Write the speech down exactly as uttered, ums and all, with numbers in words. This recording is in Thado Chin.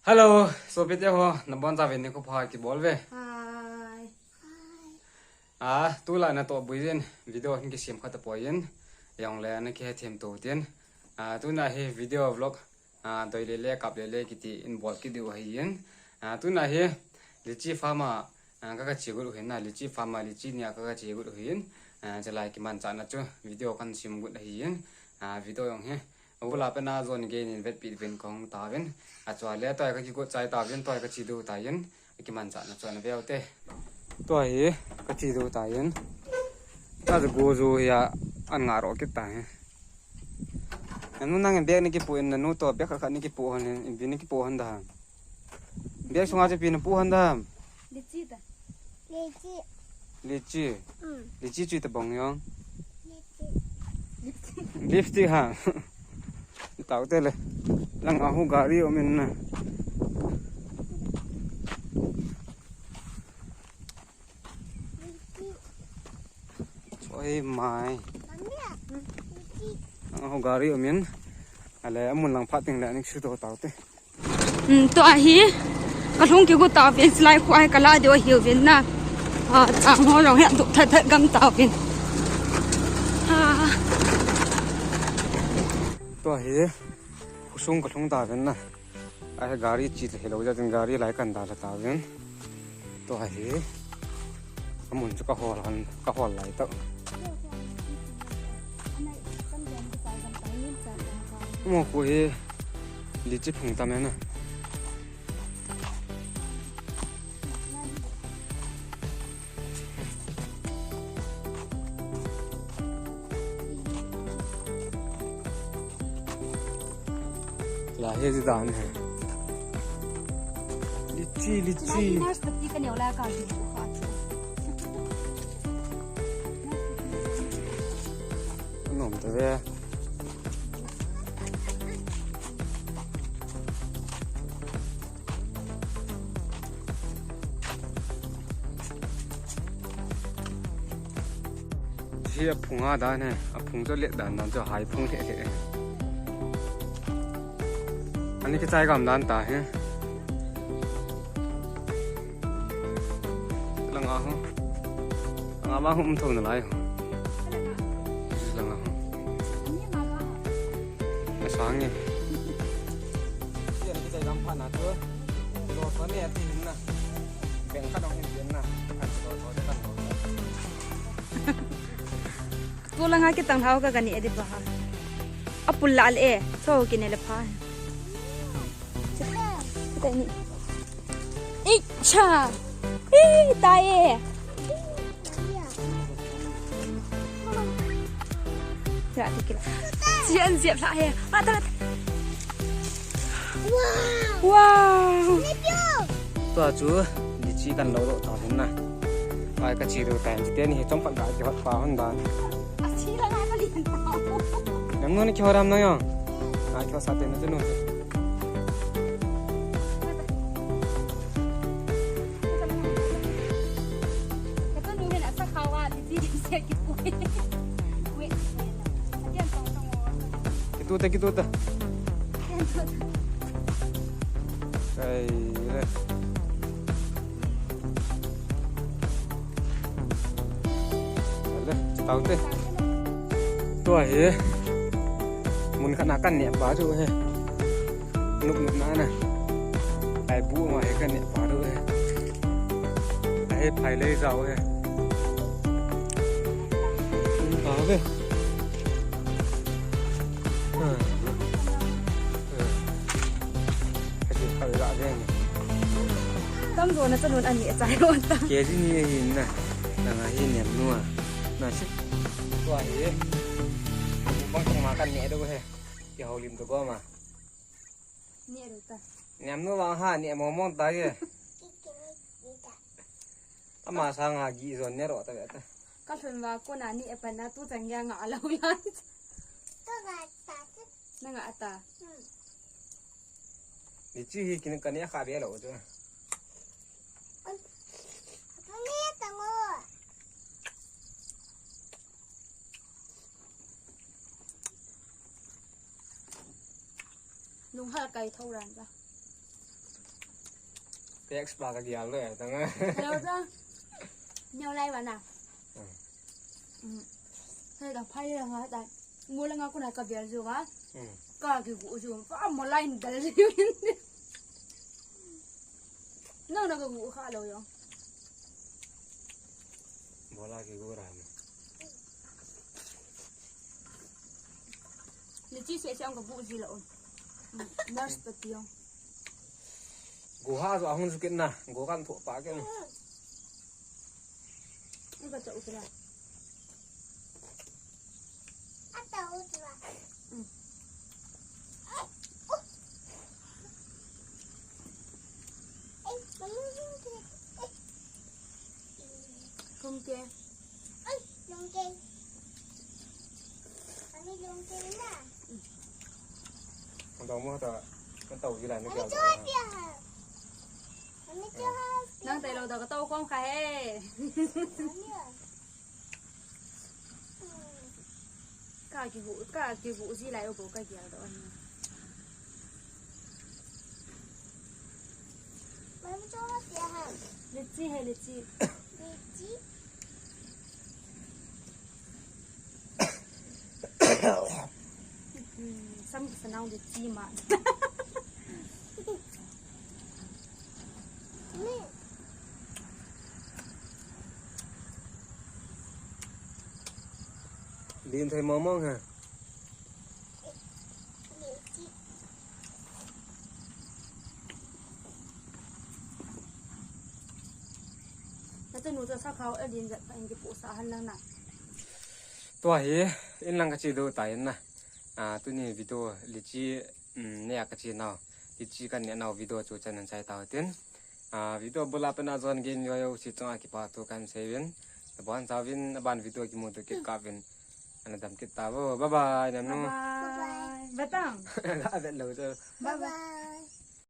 Hello, sopite ho, nabonchauvin nikho pha kibol uve. Hi. Ah, tulai natoh buiyin video hin kisem khat tapoi in. Jongle nakihethem tou tin. Ah, tuna hi video vlog, ah, doi lele, kap lele kiti in bol kit diu ahin. Ah, tuna hi lychee farm a, ah, ka, kache got u ahin na, lychee farm a lychee nia ka, kache got u ahin. Ah, chulai kimanchahna chu video kahin sem got ahin. Ah, video jong hi Abul a pat a jon gei nin vetpeh uvin kahung tauvin. Achua le tua hi kakigot chai tauvin, tua hi kache diu tai in. Kimanchahna chu ana veuvin te. Tua hi kache diu tai in. Tua chu go chu hi a, an ngah ro kit tai. Nanu nangin bag nakipoh in, nanu toh bag khat khat nakipoh hon in, ipi nakipoh hon da ham? Bag sunga chu ipi napoh hon da ham? Lychee ta. Lychee. Lychee. Mm. Lychee chu itobang jong? Lipstick. Lipstick ha. Taute le. Langa hu gari um in na. Lychee. Choi mai. Mami a. Lychee. Langa hu gari um in. Ale amun lang phat teng le anik su to taute. Hmm, tua hi, kalhung kigot tauvin, chulai khu a hi kala diu ahiuvin na. Ah, chang ho jong hi adup that that gam tauvin. Ah. Tua hi, khosung kalhung tauvin na. A hi gari che le hilou jeh in gari lai kahin dalha tauvin. Tua hi. Amun chu kahol hon, kahol lai tah. Mo khu hi lychee phung tam e na. La hi ji dan he. Lychee, lychee. Naspati ka neo la ka ji ko kha chu. Nom ta ve. Hi aphung a dan he, aphung chu let dan dan chu hai phung lheh lheh. Ani kichai gam dan ta he. Langa ho. Langa ma ho um tho nalai ho. Langa ho. Asang e. Hi ani kichai gam pha na chu. Lo to ne ati hin na. Beng khat dong hin na. Kan lo to de kan lo. Tu langa kitang hao ka kani edi pa ha. Apul la le e. Cho kine le pha. Kita ni. Icha. Ih, tai e. Ya, tikila. Sian siap lah he. Ah, tak. Wow. Wow. Tua chu, lychee kan lo lo ta hin na. Ai, kache diu tai, chuteni hi chomkhat ga kihot pa hon dan. Achi la la ka lian ta. Nang nu ni kihot ham na jong? Ai, kihot sa te na chu nu. Ka tu nu hin asa khawa, lychee se kipui. Wait. Atian tong tong o. Kitu ta, kitu ta. Atian tong tong. Kai le. Le, tao te. Tua hi. Mun khat na kan neh pa chu he. Nup nup na na. Ai bu ma he kan neh pa chu he. Ai phai le jao he. Mun pa ve. Tamjo na chanun ani achai ron ta. K G ni ahin na. Nanga hi niam nua. Na si. Tua hi. Bang kong ma kan ne do he. Ki haulim to go ma. Ne do ta. Niam nua bang ha ne mo mo ta ye. Ama sanga gi jon ne ro ta ta. Ka lhun va kona ni e pan na tu chang ya nga lo lai. Na nga ta. Ni chi hi kin ka ni kha be lo chu. Lung hal kai tho ran ba. Text pa ka gial le tang. Hello ta. Neo lai wa na. Hmm. Hmm. Hei da phai le nga ta. Mo le nga ku na ka bial ju wa. Hmm. Ka ki gu ju. Fa mo lai dal ju. Nang na ka gu kha lo yo. Bola ki gu ra. Ni chi se se ang ka gu ji lo. Hmm. Naspati yo. Gu ha jo ahung ju kit na, gu kan tho pa kit na. Ika cha u kira. Ata u kira. Mm. Kum ke. Ai, lungkeng. Kami lungkeng na. Ang tao mo ta, ang tao jilai na kaya. Nang tayo daw ka tao kong ka he. Ka kibu, ka kibu jilai o bo ka kial do. Mami cho ha tia ha. Litchi hai, litchi. Litchi. Hmm, sam ka sanau litchi ma. Din thei mong mong ha. Litchi. Nata nu ta sa khao a din jat pa in ki pu sa han lang na. Tua hi in lang ka chi do ta in na. Ah, tuni video litchi, um, ne a ka chi nau. Litchi kan ne nau video chu chan an chai tau tin. Ah, video bula pa na jon gen yo yo si chunga ki pa tu kan sei vin. Bon sa vin ban video ki mu tu ki ka vin. Ana dam kit ta vo. Bye bye, nanu. Bye bye. Batang. Ga vet lo cho. Bye bye.